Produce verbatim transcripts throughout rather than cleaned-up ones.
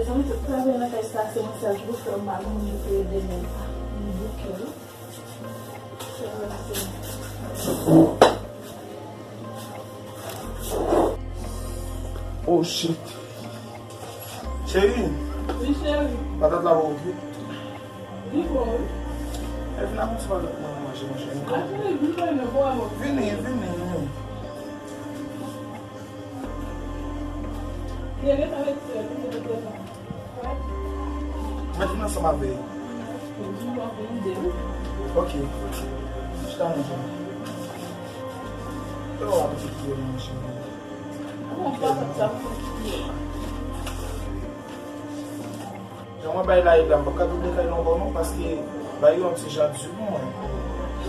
Mezanmi, tout travay nan kay sa, se mwen sèl ki pou fè l, m pa gen moun ki pou ede m. M bouke wi. Oh shit. Cheri. Wi, cheri. Patat la bon wi. Li bon wi. E vin avè m ti patat mwen manje, mon cheri. A, cheri, vin pran yon bon avè m. Vini, vini, vini. Li gentan retire, li gentan. Mwen vin ansanm avè l. Ok. Chita nan jan. Yo, apetit pou yo, mon cheri. Jan mwen bay la, Eda, m p ap ka double kay la ankò non, paske bay yo yon ti jan di pou mwen.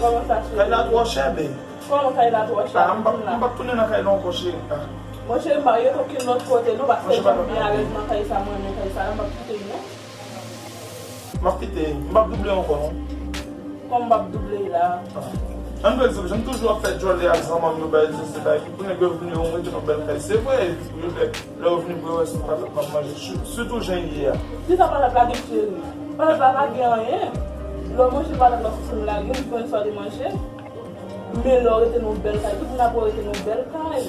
Kòman sa, cheri? Kay la twò chè, bè. Kòman kay la twò chè? Ah, m p ap, m p ap tounen nan kay la ankò, cheri. Ah. Monchè, m pa ret okenn lòt kote non, paske jan m byen alèz nan kay sa, mwen renmen kay sa, m p ap kite l non. M ap kite, m p ap double ankò non. Kòman m p ap double la? Ah. Ann pran egzanp, jan m toujou ap fè djòlè ak zanmanm yo, bay egzanp, bay pou nèg yo vini, yo rete nan bèl kay. Se vre, yo lè, lè yo vini pou yo wè se patat m ap manje, si-, sitou jan l ye a. Kisa patat la gen, cheri? Patat la pa gen anyen. Lè w manje patat la, ou fin lage, ou konnen sa w te manje. Men lè w rete nan yon bèl kay, tout moun ap wè w rete nan yon bèl kay.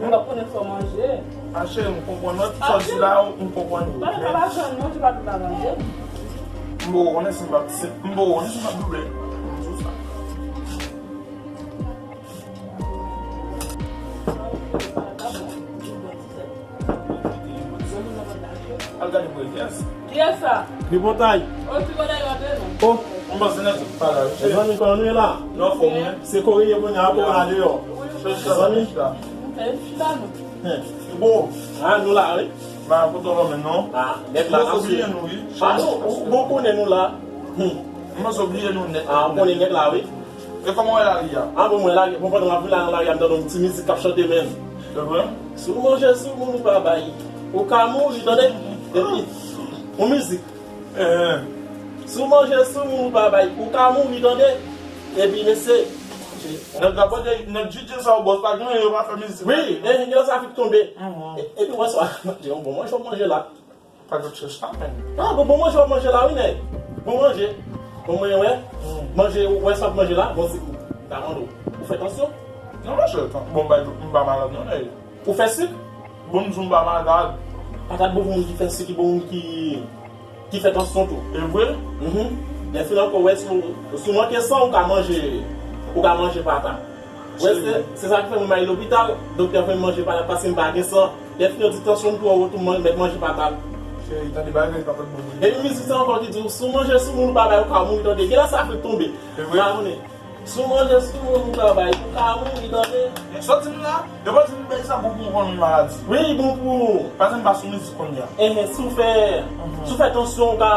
Moun ap konnen sa w manje. A cheri, m konprann. Lòt sa w di la, m konprann yo. Patat la pa jòn non, se pa tout la manje. M poko konnen si m p ap, si, m poko konnen si m p ap double. M di w sa. Al gade pou kiyès. Kiyès sa? Tripotay. O, Tripotay yo ap vini. O. M panse nèg pa la, wi. Mezanmi, kòman nou ye la? Nou anfòm, wi. Se kore ye kounye a pou la deyò. Mezanmi. Chita nou. Bon. A, nou la, wi. Ba, kote w lonmen non? A, nèt la, nou bliye nou, wi. A, nou, bon, konnen nou la. M panse w bliye nou nèt. A, konnen nèt la, wi. E kòman w wè lari a? A, bon, mwen lari, bon, pandan m ap vin la nan lari a, m tande yon ti mizik k ap chante, men. Se vre? Si w manje sou moun ou pa bay, ou ka mouri, tande? Epi, yon mizik. Eh. Si w manje sou moun ou pa bay, ou ka mouri, tande? Epi, mesye. Nèg la pote, nèg D J sa yo bòs pa gen, yo pa fè mizik. Wi, eh, gen sa fik tonbe. Mhm. E-, epi, wè sa, yon bon manje w manje la. Patat chèch la, men. A, bon, bon manje w ap manje la, wi, nèg. Bon manje. Bon, mwen, wè. Mm. Manje, ou wè sa w ap manje la, bon, se ou. M ta mande w. Ou fè tansyon? Non, monchè, tan-, bon, m pa, m pa malad, non, nèg. Ou fè sik? Bon, m di w m pa malad. Patat bon pou moun ki fè sik, bon moun ki, ki fè tansyon tou. E vre? Mhm. Lè fin ankò, wè, si w, si w manke san, ou ka manje, ou ka manje patat. Wè, se, se sa ki fè mwen m al lopital, doktè fè m manje patat paske m pa gen san. Lè fini yo di tansyon m twò wo tou, m mèt manje patat. Cheri, tande bagay patat bon. Epi mizik sa ankò ki di, si w manje sou moun ou pa bay, ou ka mouri, tande. Gen lè sa fèk tonbe. Se vre? M pa konnen. Si w manje sou moun ou pa bay, ou ka mouri, tande. Sa w di m la, yo pa di m bagay sa bon pou moun konn maladi. Wi, li bon pou ou. Paske m pa sou mizik kounye a. Enhen, si w fè, mhm, si w fè tansyon, ou ka,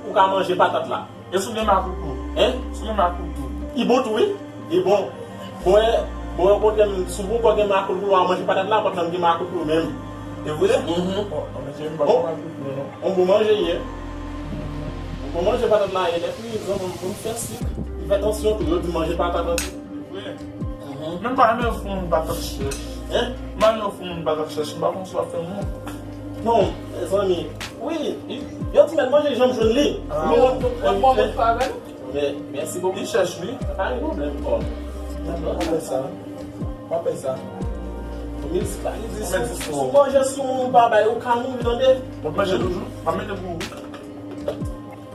ou ka manje patat la. E si w gen makoukou? Hein? Si w gen makoukou? Li bon tou, wi. Li bon. Bon, e, bon, okontrè, si w gen makoukou, w a manje patat la, patat la gen makoukou menm. E vre? Mhm. Bon, an mesye, m pa gen makoukou, non. On bon manje, ye. On bon manje patat la, ye. Lè fini, zanmi m, pou m fè sik. Li fè tansyon tou, yo di manje patat anpil. Vre. Mhm. Men m pa renmen foun patat chèch. Hein? M pa renmen foun patat chèch, m pa konn si w ap fè m wont. Non, mezanmi. Wi, yo di mèt manje janm jwenn li. Ah. Men, men, men, men, men, mèsi bokou. Li chèch, wi. Pa gen pwoblèm, bò. Pa fè sa. Pa fè sa. Mizik la, li di, si, si w manje sou moun ou pa bay, ou ka mouri, tande. M ap manje toujou. M ap mete pou ou.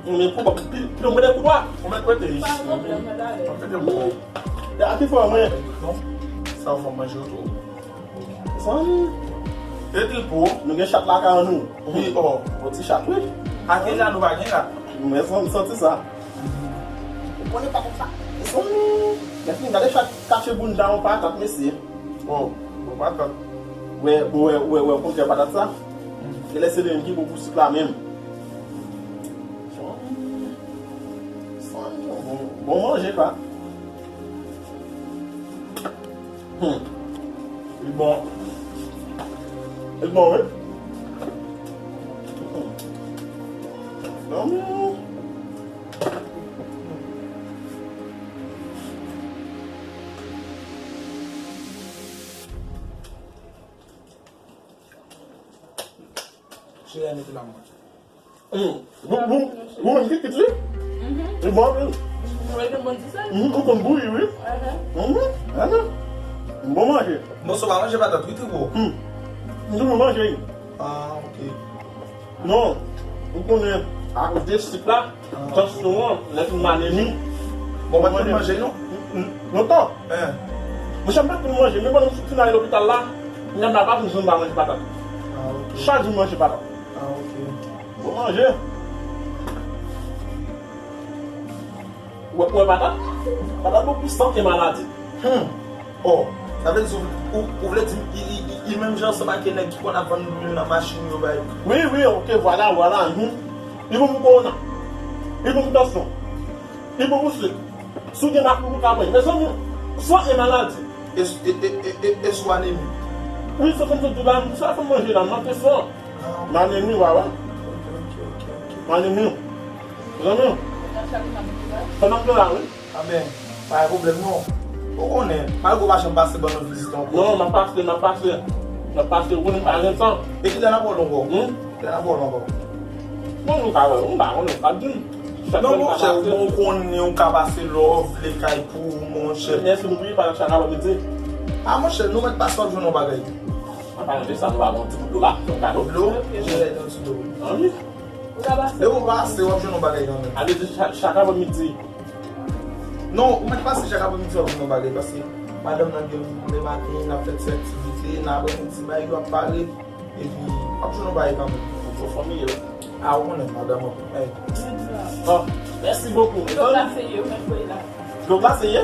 Mwen pou pi, pi, mwen de koudwa. Ou mèt prete, wi. Pa gen pwoblèm, mèt ale. Mwen prete pou ou. Ya, ki fè mwen? Non. Sa ou fè manje yo tou. Zanmi. E tripo. Nou gen chat lakay nou. Wi, o. Yon ti chat, wi. Ake la nou pa gen la. Men zanmi, santi sa. Ou konnen pa konsa. Zanmi. Men fin gade chat kache bounda yon patat, mesye. O, bon patat. Wè, bon, wè, wè, wè, kontrè patat sa. Genlè se li menm ki bon pou sik la menm. Bon, bon manje pa. Hmm. Li bon. Li bon, wi. Hmm. Non. Cheri a mete la mwen. Hum. Bon, bon, bon, menm ki kit li? Mhm. Li bon, wi. Ou konn bouyi, wi. Mhm. Mhm. Mhm. Bon manje. Bon, so pa manje patat, wi, Tribo? Hmm. M toujou manje, wi. Ah, ok. Non, ou konnen, akoz de sik la, tansyon an, lè fin anemi. Bon, ou pa t konn manje, non? Lontan. Hein. Monchè, m pa t konn manje, men pandan m sot fin ale lopital la, m pa vin jwenn m pa manje patat. Ah, ok. Chak jou m manje patat. Ah, ok. Bon manje. Ou wè, ou wè patat? Patat bon pou sante maladi. Hmm. Oh, sa vle di ou, ou, ou vle di li, li, li, li menm jan ansanm ak nèg ki konn ap vann lwil nan machin yo bay. Wi, wi, ok, vwala, vwala. Hmm. Li bon pou kowona. Li bon pou tansyon. Li bon pou sik. Si w gen lakou, ou ka pran. Mezanmi, sante maladi. E, e, e, e, e, e sou anemi? Wi, se konn sot di la, m sa fè manje la, m ap fè san. Ah, ok. M anemi, w a wè. Ok, ok, ok, ok. M anemi. Zanmi, pandan m te la, wi. Amen. Pa gen pwoblèm, non. Ou konnen, malgre w pa janm pase ban nou vizit ankò. Non, m ap pase, m ap pase. M ap pase, ou konnen m pa gen tan. E kilè n ap wè w ankò? Hmm? Kilè n ap wè w ankò? Bon, nou ka wè, m pa konnen, pa di m. Non, monchè, ou bon, ou konnen, ou ka pase lè w vle kay pou ou, monchè. Mèsi, m tou pa nan chak apre midi. Ah, monchè, nou mèt pase, w ap jwenn yon bagay. An palan de sa, nou pa gon ti bout dlo la, yon kado. Dlo? Jere yon ti dlo. Anvi? Depi w pase, w ap jwenn yon bagay kanmenm. Ale di chak, chak apre midi. Non, ou mèt pase chak apre midi, w ap jwenn yon bagay, paske madanm nan gen lè maten, n ap fè ti aktivite, nan apre midi, bagay yo ap pare, epi w ap jwenn yon bagay kanmenm. Ou twò fanmiye, wi. Ah, ou konnen, madanm an, hey. Oh, mèsi bokou. Yo pase yo, men voye la. Yo pase ye?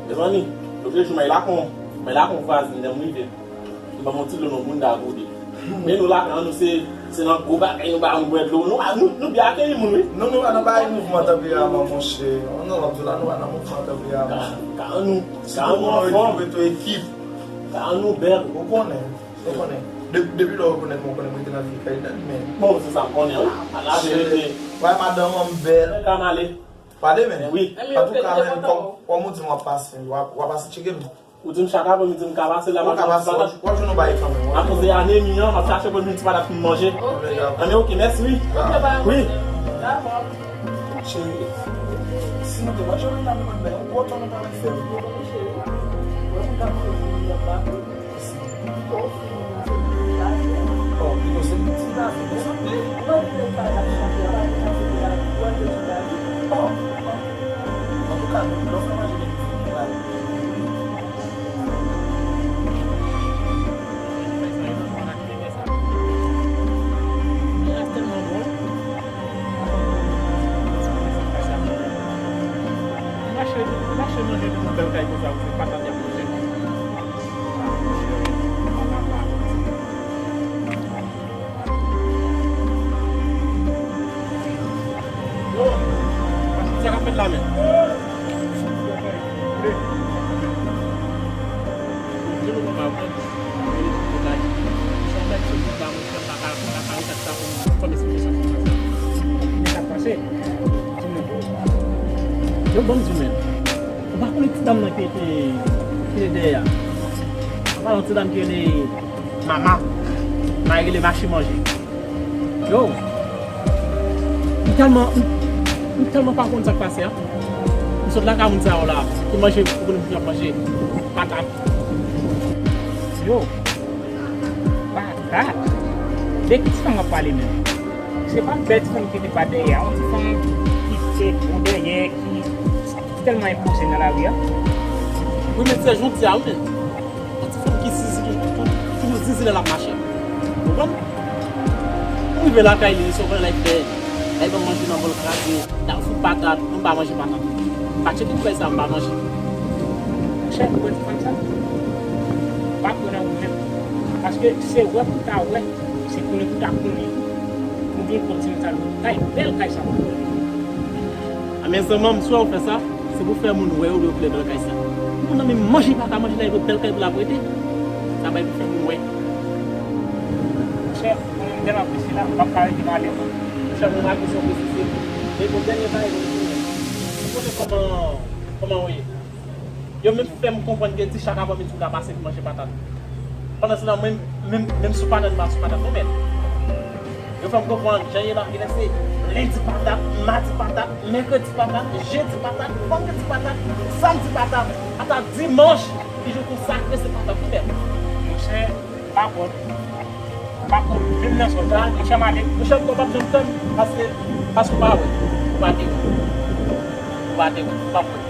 Mezanmi, lòt jou, m al lakay yon, m al lakay yon vwazin, lè m rive, li ban m yon ti dlo nan moun ta goude. Men nou lakay nou, se, se nan gwo bagay nou ba nou bwè dlo. Nou, nou, nou byen akeyi moun, wi. Non, nou pa nan bagay mouvman tanperaman, monchè. Non, w ap di la, nou pa nan mouvman tanperaman. Ka, ka nou, ka nou anfòm. Ekip. Ka nou bèl. Ou konnen. Ou konnen. De-, depi lè w rekonèt mwen, ou konnen mwen te nan vi kay dad, men. Bon, se sa m konnen, wi. A la verite. Wè, madanm an bèl. Ka m ale. Pale, men. Wi. Antouka, men, kòm, kòm ou di m w ap pase, w ap, w ap pase tcheke m. Ou di m chak apre midi m ka pase la, m ap pase, w ap jwenn yon bagay kanmenm. Akoz de anemi an, m ap chache pou yon ti patat pou m manje. Anben, ok, mèsi, wi. Wi. Cheri, si nou te wè jan nou t ap mande yon gwo ton nou t ap fè. Antouka, nou, lè w fè manje men fini la. Mache, mache manje nan yon bèl kay konsa, ou se patat y ap manje. Yo, sa k ap fèt la menm? Yo, ban m di w, men. Ou pa konnen ti dam nan ki te, ki te dèyè a? Ou pa konnen ti dam ki rele Mama. Mama rele mache manje. Yo, m tèlman, m, m tèlman pa konn sa k pase a. M sot lakay moun sa yo la, pou manje, pou konnen pou y ap manje patat. Yo, patat. De ki ti fanm w ap pale menm? Se pa bèl ti fanm ki te pa dèyè a, yon ti fanm ki te bon dèyè, ki, ki tèlman enpoze nan lari a. Wi, men se jan w di a, wi, men. Yon ti fanm ki zizi toujou, toujou zizi lè l ap mache. Ou konprann? M rive lakay li, se yon bagay l ap fè. L ap ban m manje nan bòl kraze, l ap fout patat, mwen m pa manje patat. Pa tcheke m fè sa, m pa manje. Monchè, ou wè ti fanm sa? Ou pa kwè nan ou menm. Paske se wè pou w ta wè, se konnen pou w ta konnen. Ou gen kòb ti fanm sa, kay, bèl kay sa pou w konnen. A, men zanmi m, si w fè sa, se pou fè moun wè yo, yo vle bèl kay sa. Moun nan menm manje pa ka manje la, yo bèl kay pou l ap rete. Sa bay pou fè moun wè. Monchè, mwen menm, dèyè m ap resi la, m p ap ka rete m ale. Monchè, mwen remake se yon posesif. E bon, dènye bagay, mwen di nou, ou konnen kòman, kòman ou ye? Yo menm fè m konprann ke di chak aprèmidi m ka pase pou manje patat. Pandansetan, mwen menm, menm sou patat, m pa sou patat non, mèt. Yo fè m konprann, jan ye la, genlè se lendi patat, madi patat, mèkredi patat, jedi patat, vandredi patat, samdi patat, ata dimanch, ki jou tou sakre, se patat wi, mèt. Monchè, m pa kont. M pa kont menm nan sòt la, monchè, m ale. Monchè, m p ap janm tann, paske, paske w pa wè. Ou pa te wè. Ou pa te wè. Ou p ap wè.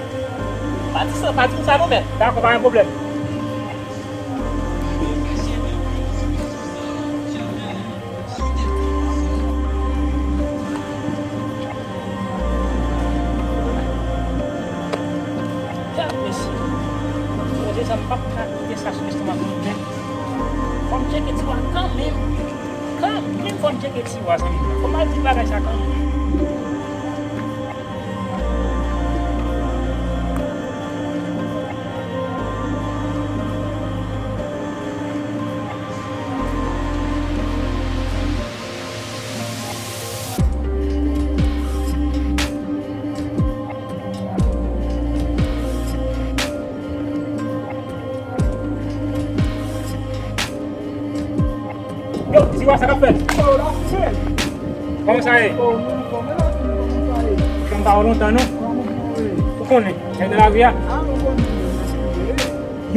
Pa di sa, pa di m sa non, mèt. Dakò, pa gen pwoblèm. Gad mesye. Kote sa, m p ap ka kite sa sou lestomak mwen, men fò m tcheke Tiwa kanmenm. Kanmenm fò m tcheke Tiwa, zanmi. Fò m al di bagay sa kanmenm. Yo, Tiwa, sa k ap fèt? Oh, la fèt. Kòman sa ye? Oh, nou, kòman la fini, kòman sa ye? Janm pa wè lontan, non? Kòman sa ye? Ou konnen, nèg nan lari a. Ah, nou konnen.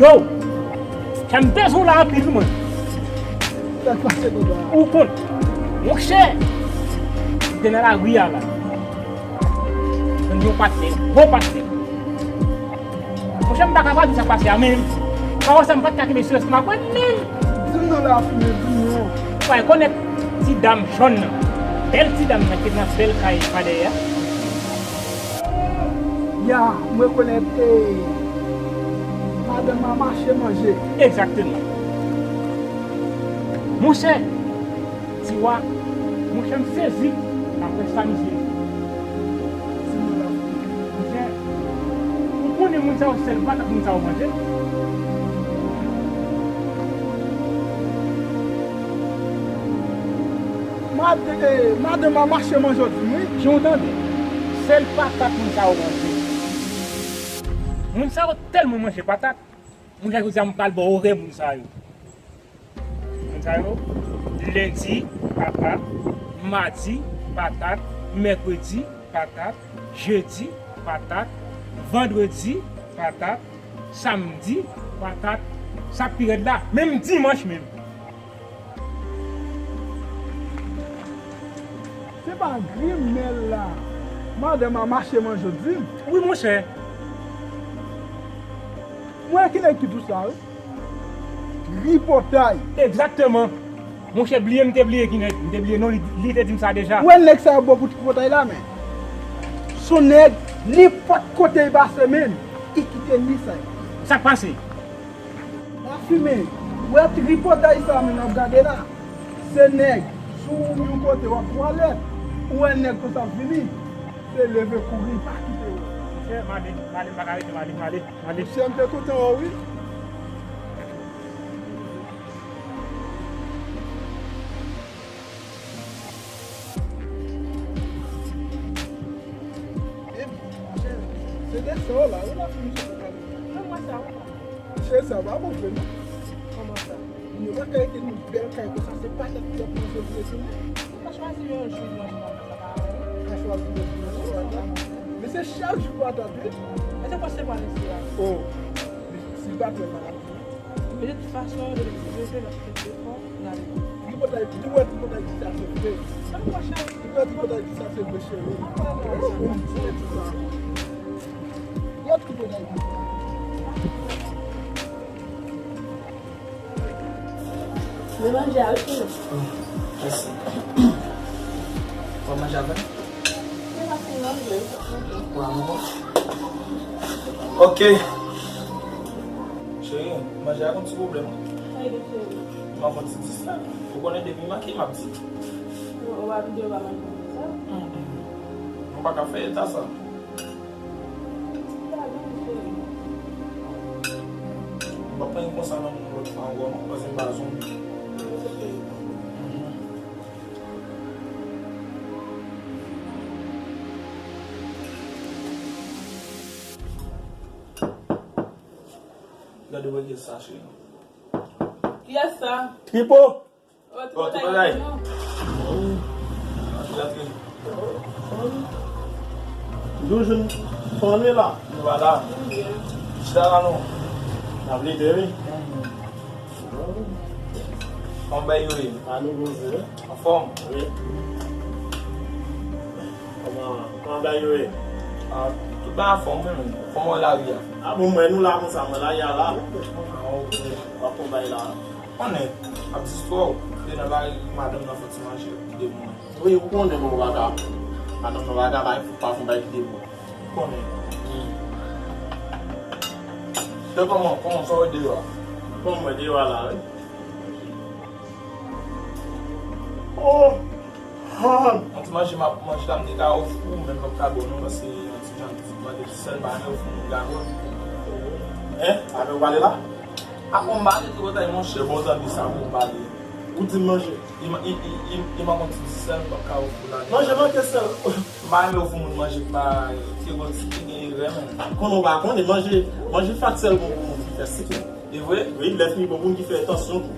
Yo! Sa m te sou la anpil, wi, mwen. Sa k pase konsa? Ou konn. Monchè, m te nan lari a la. Jwenn yon patnè, gwo patnè. Monchè, m pa ka pa di sa k pase a menm. Pawòl sa m pa t ka kenbe sou lestomak mwen menm. Di m non la, Fimen, di m non. Ou pa rekonèt ti dam jòn nan? Bèl ti dam nan ki nan bèl kay pa dèyè a. Ya, m rekonèt, e, madanm a mache manje. Egzakteman. Monchè, Tiwa, monchè, m sezi apre sa misye di. Monchè, ou konnen moun sa yo sèl patat moun sa yo manje. Mad-, e, madanm a mache manje, w di m, wi. Jan w tande, sèl patat moun sa yo manje. Moun sa yo tèlman manje patat, moun sa yo di a m pral ba w orè moun sa yo. Moun sa yo, lendi, patat, madi, patat, mèkredi, patat, jedi, patat, vandredi, patat, samdi, patat, sa k pi rèd la, menm dimanch menm. Se pa grimèl la. Madanm a mache manje w di m. Wi, monchè. Mwen ki nèg ki di w sa, wi. Tripotay. Egzakteman. Monchè, bliye m te bliye ki nèg. M te bliye non, li, li te di m sa deja. Ou wè nèg sa yo bon pou tripotay la, men. Se yon nèg, nenpòt kote l pase, men, li kite li sa. Sa k pase? Lafimen, ou wè tripotay sa a, men, n ap gade la. Se nèg, si w yon kote, w ap twalèt, ou wè nèg konsa ap vini, se leve kouri, pa kite yo. Monchè, m ale, m ale, m pa ka rete, m ale, m ale. Mesye, m te kontan wè w, wi. E, se de sa w la, wi, la fin sou kale. Mesye, sa pa bon vre, non. Kòman sa? Nou pa ka rete nan bèl kay konsa, se patat ki ap manje vre, se vre. Ou pa chwazi yon jou, yon jou, sa pa bon. Ou pa chwazi yon jou, yon jou, sa pa bon. Men se chak jou patat, wi. E se kòb se pa lese a. Oh. Si pa trè malad. Men de tout fason, yo rete, yo rete, yo rete, yo rete. Tripotay, tripotay, tripotay di sa se vre. Tripotay, tripotay di sa se vre, cheri. Tripotay di sa. Gad tripotay di sa. Mwen manje a wi, cheri. Oh, mèsi. W ap manje avè m? Mwen pa fin manje. Wa, mwen bon. Ok. Cheri, manje a gon ti pwoblèm, wi. Sa e gen, cheri? M ap pran ti dis la. Ou konnen depi maten m ap di. Ou pa vin di yo pa manje konsa. Mm, mm. Mwen pa ka fè eta sa. M p ap pran yon konsa nan moun lòt fwa ankò non, paske m pa zonbi. Gade wè kiyès sa, cheri. Kiyès sa? Tripo! Oh, Tripo, Tripo Tay, Tay. Non. Antre, antre. Toujou jwenn fanmi la. Nou pa la. Chita la non. N ap lide, wi. Kòman bagay yo ye? Pa nou poze, wi. Anfòm? Wi. Kòman, kòman bagay yo ye? Ah, tout bagay anfòm, wi, men. Kòman lari a? Ah, bon, mwen, nou la konsa, mwen la, ya la. Ah, ok. W ap fè bagay la. Konnen, ap di fò, te nan bagay madanm nan fè ti manje, kite pou mwen. Wi, ou konnen bon bagay. Madanm nan bagay, pa fè bagay kite pou mwen. Konnen. Te kòman, kòman sa w wè deyò a? Bon, mwen deyò a la, wi. Oh! Yon ti manje m ap manje la, m te ka ofri w, men m p ap ka ba w non, paske yon ti jan, ti manje ti sèl, m pa renmen ofri moun gagòt. Hein? Avè w pale la? Avan m pale, Tripo Tay, monchè, bon, tande sa pou m pale. Ou di m manje. Li man-, li, li, li, li manke yon ti, ti sèl, m p ap ka ofri w la. Manje manke sèl. M pa renmen ofri moun manje ki pa, ki gen, ki gen erè, men. Konnen w pa konnen, manje, manje fat sèl bon pou moun ki fè sik, wi. E vre? Wi, lè fini bon pou moun ki fè tansyon tou.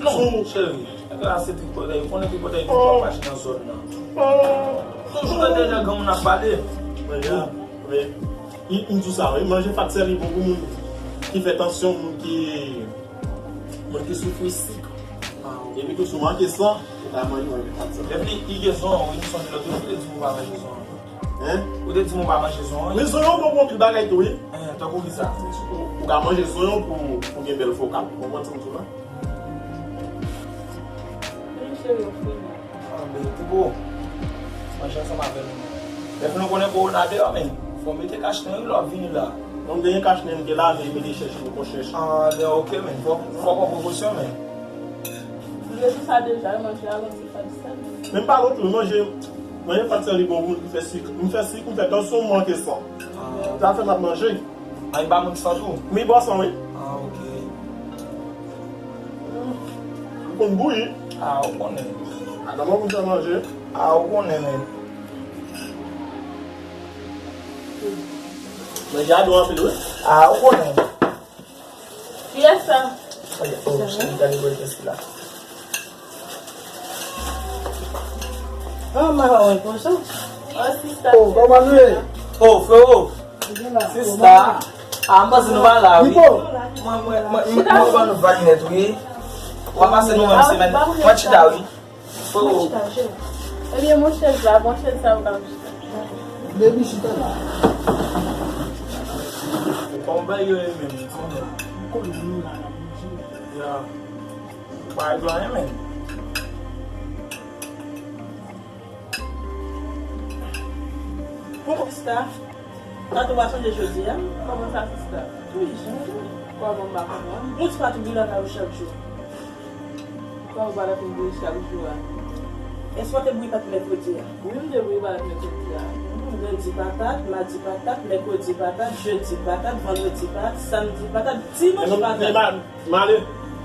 Non, cheri. Nèg la se Tripo Tay. Ou konnen Tripo Tay toujou ap mache nan zòn nan. Toujou tande jan granmoun ap pale. Men, men, m, m di w sa, wi. Manje fat sèl li bon pou moun ki fè tansyon, moun ki, moun ki soufri sik. Epi tou, si w manke san, ou ka manje, manje fat sèl. Epi, li gen zon, wi, m sonje lòt jou, ou te di m ou pa manje zon. Hein? Ou te di m ou pa manje zon, wi. Men zon yo bon pou anpil bagay tou, wi. Hein, tankou kisa? Ou, ou ka manje zon yo pou, pou gen bèl fokal. Ou konprann sa m di w la? Manje yo fini. Ah, ben, Tripo. Manje ansanm avè nou. Lè nou konnen kowona deyò, men. Fò w mete kach nan wi, lè w ap vini la. Non, m te gen kach nan m te lave, m te chèche, m te chèche. Ah, ben, ok, men. Fò, fò w pran prekosyon, men. M te di sa deja, manje a, manje fat sèl. Men m pa lòt, manje, manje fat sèl li bon pou moun ki fè sik. M fè sik, m fè tansyon, m manke san. Ah. Sa fè m ap manje. Ah, li ba moun san tou? Wi, bò san, wi. Ah, ok. Ou konn bouyi. Ah, ou konnen. Adan mwen pou fè manje. Ah, ou konnen, men. Manje a dou anpil, wi. Ah, ou konnen. Kiyès sa? Ay, oh, cheri, gade wè kiyès ki la. Ah, maman, konsa. Oh, sista. Oh, kòman nou ye? Oh, frero. Sista. Ah, m panse nou pa la, wi. Mwen, mwen, mwen, mwen, mwen ban nou vag nèt, wi. W ap pase nou menm semèn. Mwen chita, wi. Frero. Mwen chita, cheri. Ebyen, mwen chèz la, bon chèz sa, m ka chita. Baby, chita la. Kòman bagay yo ye menm? Kòman? Ya. Pa gen anyen, men. Bon, sista, Tatou pa chanje jodi a? Kòman sa, sista? Wi, jan wi. Kòman m pa konprann? Ou di Patou bouyi lakay ou chak jou. Kòman ou pa t ap vin bouyi chak jou a? Èske w te bouyi pat mèkredi a? Wi, m te bouyi pat mèkredi a. Hmm, lendi patat, madi patat, mèkredi patat, jedi patat, vandredi patat, samdi patat, dimanch patat. M ale.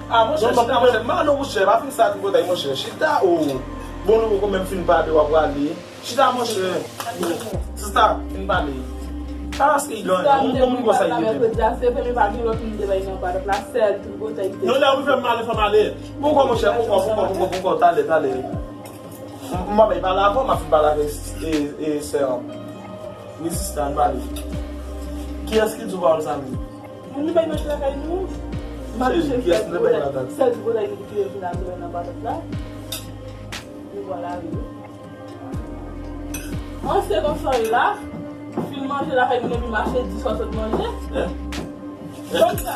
Ah, monchè, chita, monchè. M ale, monchè. Pa fin sa, tripotay, monchè. Chita, oh. Bon, nou poko menm fin pale, w ap prale. Chita, monchè. Bon, sista, fin pale. Pa paske li gen yon moun konsa li te fè. Mèkredi a, se fèmen pa gen lòt moun te bay nan patat la, sèl tripotay te. Non, lè ou fè m ale, fè m ale. Poko, monchè, poko, poko, poko, poko, talè, talè. M, m ap pale avè w, m ap fin pale avè, e, e, sè an. Wi, sista, ann pale. Kiyès ki di w pawòl sa menm? Moun li bay manje lakay nou. M ap chèche sèl tripotay, sèl tripotay ki te vin atire nan patat la. Nou pral ale wi. An, se konsa w ye la. Fin manje lakay moun epi mache di sa w sot manje. Hein? Hein? Konsa.